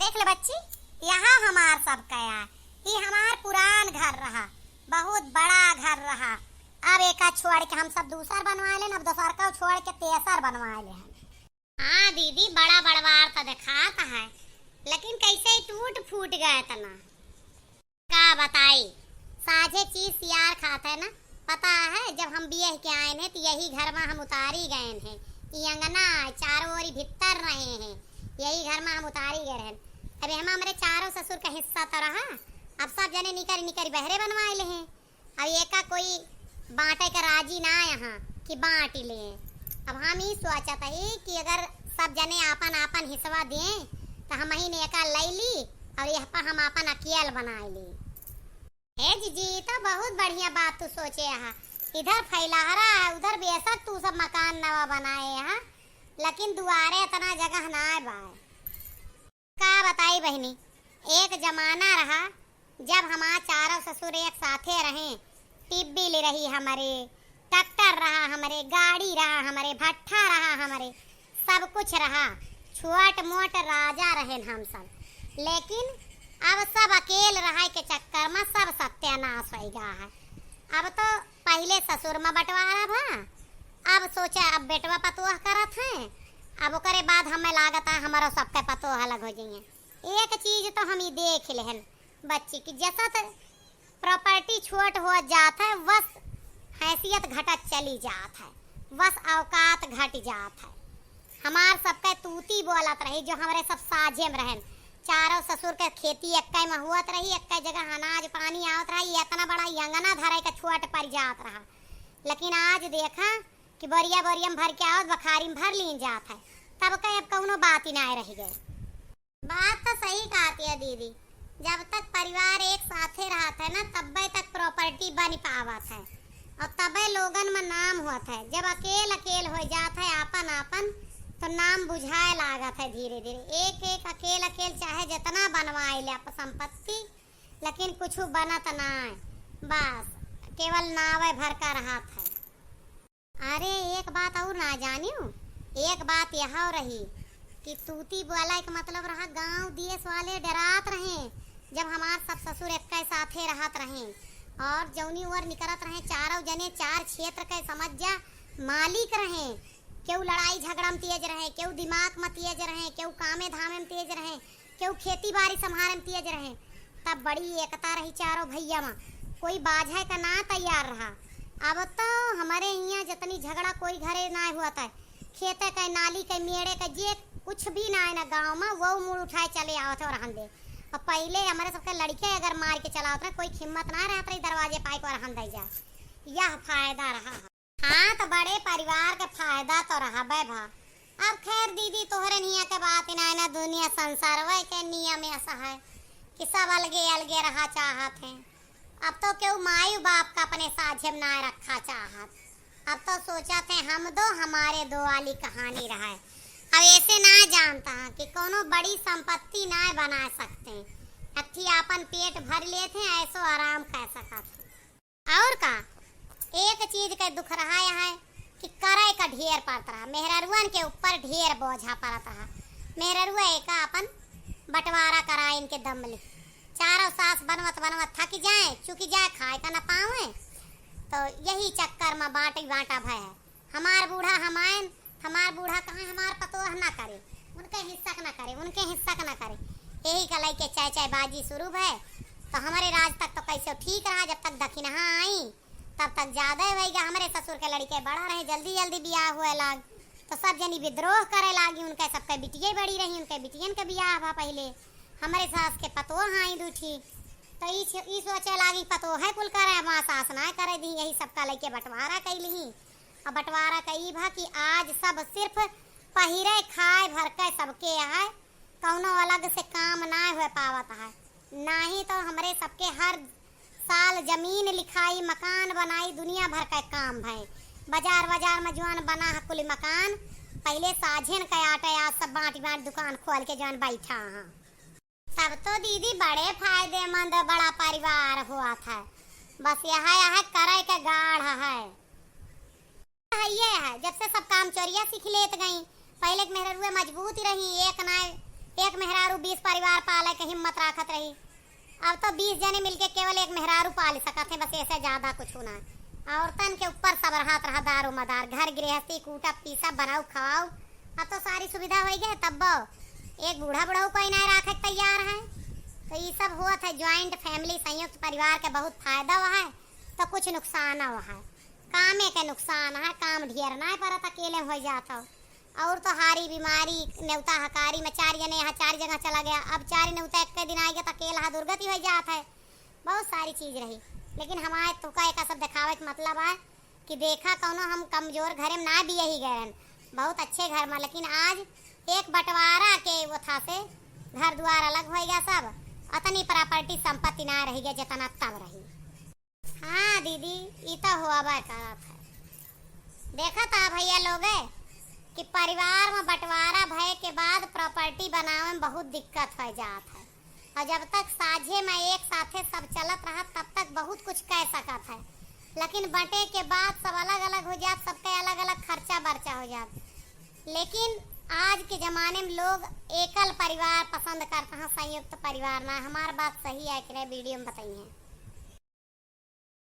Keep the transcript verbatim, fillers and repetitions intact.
देख ले बच्ची, यहाँ हमार सब कया, ई हमार पुरान घर रहा, बहुत बड़ा घर रहा। अब एका छोड़ के हम सब दूसर बनवाए लेन, अब दूसर का छोड़ के तेसर बनवाए लेन। हाँ दीदी, बड़ा बड़वार तो देखात है, लेकिन कैसे ही टूट फूट गए तना। का बताई, साझे चीज सियार खात है ना। पता है, जब हम बियह के आए हैं, तो यही घर में हम उतारी गए हैं। ई अंगना चारों ओरी भीतर रहे हैं, यही घर में हम उतारी गए हैं। अब एहमा हमरे चारों ससुर का हिस्सा तो रहा, अब सब जने निकर निकर बहरे बनवाए ले हैं। अब एका कोई बांटे के राजी ना यहाँ कि बांट ले। अब हम ई सोचत ही कि अगर सब जने आपन आपन हिस्सा दें, तो हम ही ने एका ले ली और यह पर हम आपन अकेल बनाए ली। हे जीजी, ई तो बहुत बढ़िया बात तू सोचे हा। इधर फैलहरा है, उधर बेशक तू सब मकान नवा बनाए हा, लेकिन दुआरे इतना जगह ना बाय। का बताई बहिनी, एक जमाना रहा, जब हमार चारों ससुर एक साथे रहे, टिब्बिल रही हमरे, ट्रैक्टर रहा हमरे, गाड़ी रहा हमरे, भट्ठा रहा हमरे, सब कुछ रहा, छोट मोट राजा रहेन हम सब। लेकिन अब सब अकेल रहे के चक्कर में सब सत्यानाश होइ गा है। अब तो पहिले ससुर में बंटवारा भा, अब सोचे अब बेटवा पतोह करत हैं, अब ओकरे बाद हमें लागत है हमरो सबके पतोह अलग हो जाइए। एक चीज तो हम ई देख लेहन बच्ची की, जैसा तो प्रॉपर्टी छोट हो जात है, बस हैसियत घटत चली जात है, बस औकात घट जात है। हमार सबके तूती बोलत रही, जो हमरे सब साझे में रहन, चारों ससुर के खेती एक्के में हुअत रही, एक्के जगह अनाज पानी आवत रही, इतना बड़ा अंगना धरे के छोट पड़ जात रहा। लेकिन आज देखा कि बोरिया बोरिया में भर के आवत, बखारी में भर लीन जात है, तब के अब कौनो बात ही ना रह गए। बात तो सही कहत है दीदी, जब तक परिवार एक साथे रहत है ना, तब्बे तक प्रॉपर्टी बन पावत है और तब्बे लोगन में नाम होत है। जब अकेल अकेल हो जात है आपन आपन, तो नाम बुझाए लागत है धीरे धीरे। एक एक अकेल अकेल चाहे जितना बनवाए ले आप संपत्ति, लेकिन कुछ बनत ना है, बस केवल नावे भर का रहत है। अरे, एक बात और ना जानियो, एक बात यह रही कि तूती बोला एक मतलब रहा, गांव देश वाले डरात रहे, जब हमार सब ससुर एक साथे रहत रहे और जौनी ओर निकरत रहे, चारों जने चार क्षेत्र के समझ जा मालिक रहे। केहू लड़ाई झगड़ा में तेज रहे, केहू दिमाग में तेज रहे, केहू कामे धामे में तेज रहे, केहू खेती बारी संभारे में तेज रहे, तब बड़ी एकता रही चारों भैया में, कोई बाझे का ना तैयार रहा। अब तो हमरे हियाँ जितनी झगड़ा कोई घरे ना हुआ था, खेते के, नाली के, मेड़े के, जे कुछ भी ना है ना गाँव में, वो मुड़ उठाए चले आवत है और रहन दे। और पहले हमरे सबके लड़के अगर मार के चलावत रहे, कोई हिम्मत ना रहत रही दरवाजे पाए को रहन दे जा। यह फायदा रहा। हाँ, तो बड़े परिवार के फायदा तो रहबे भा। अब खैर दीदी, तोहरे निया के बात ही ना है ना, दुनिया संसारवे के नियम ऐसा है कि सब अलगे अलगे रहा चाहत हैं। अब तो केहू माई बाप का अपने साझे में ना रखा चाहत। अब तो सोचत हैं हम दो, हमारे दो वाली कहानी रहा है। अब ऐसे ना जानता कि कोनो बड़ी संपत्ति ना बना सकते हैं, अथी आपन पेट भर लेते हैं, ऐसो आराम कर सकत हैं। और का, एक चीज के दुख रहा है कि करे का ढेर पड़त रहा, मेहररुअन के ऊपर ढेर बोझा पड़त रहा। मेहररुआ एका अपन बंटवारा कराए इनके दम ले। चारों सास बनवत बनवत थक जाए, चुक जाए, खाए का न पावे, तो यही चक्कर में बांटी बांटा भय है। हमार बूढ़ा हमायन, हमार बूढ़ा कहाँ हमार पतोह ना करे, उनके हिस्सा का ना करे, उनके हिस्सा का ना करे। यही का लइके चाय चाय बाजी शुरू भय। तो हमरे राज तक तो कैसे ठीक रहा, जब तक दखिनहा आई तब तक ज्यादा होइगा। हमरे ससुर के लड़के बड़ा रहे, जल्दी जल्दी बियाह हुए लाग, तो सब जनी विद्रोह करे लागी। उनके सबके बिटिये बड़ी रही, उनके बिटियन के बियाह भा पहले, हमरे सास के पतोह आई दूठी, तो ई छ-, ई सोचे लागी पतोह है कुल करे, हमार सास ना करे दी, यही सबका लइके बंटवारा कैली। अब बंटवारा का ई भा कि आज सब सिर्फ पहिरे खाए भर के सबके है, कौनो अलग से काम ना हो पावत है। नाही तो हमरे सबके हर साल जमीन लिखाई, मकान बनाई, दुनिया भर के काम भय। बाजार बाजार में जौन बना है कुल मकान, पहले साझेन के आटे, आज सब बांट बांट दुकान खोल के जौन बैठा हैं। तब तो दीदी बड़े फायदेमंद बड़ा परिवार हुआ था। बस यह, यह करे के गाढ़ है। है ये है, जब से सब काम चोरिया सीख लेत गई। पहले के मेहररुए मजबूत ही रही, एक ना एक मेहरारू बीस परिवार पाले के हिम्मत राखत रही, अब तो बीस जने मिलके केवल एक मेहरारू पाल सकत हैं, बस ऐसे ज्यादा कुछ ना। औरतन के ऊपर सब रहत रहा दारोमदार, घर गृहस्थी, कूटब पीसब, बनाऊ खवाऊ, अब तो सारी सुविधा होइ गए, तब एक बूढ़ा बुढ़ऊ कोई ना राखे के तैयार है। तो ये सब होत है, ज्वाइंट फैमिली, संयुक्त परिवार के बहुत फायदा हुआ है, तो कुछ नुकसान हुआ है। कामे के नुकसान है, काम ढेर ना परत, अकेले हो जात हो। और तो हारी बीमारी, नेवता हकारी में चार जने यहाँ चार जगह चला गया, अब चार नेवता एक के दिन आएगा तो अकेला दुर्गति हो जात है। बहुत सारी चीज रही, लेकिन हमारे तुका एक सब दिखावे के मतलब है कि देखा कौनो हम कमजोर घरे में ना बियाही गए रहन, बहुत अच्छे घर में, लेकिन आज एक बंटवारा के वो था से घर द्वार अलग हो गया सब, अतनी प्रॉपर्टी संपत्ति ना रह गया जितना तब रही। हाँ दीदी, ई तो होबे करत है। देखा था भैया लोगे कि परिवार में बंटवारा भय के बाद प्रॉपर्टी बनावे में बहुत दिक्कत हो जात है, और जब तक साझे में एक साथे सब चलत रहा तब तक बहुत कुछ कह सकत है, लेकिन बंटे के बाद सब अलग अलग हो जात, सबके अलग अलग खर्चा बर्चा हो जात। लेकिन आज के जमाने में लोग एकल परिवार पसंद करता है, संयुक्त परिवार ना। हमार बात सही है कि नहीं, वीडियो में बताइए।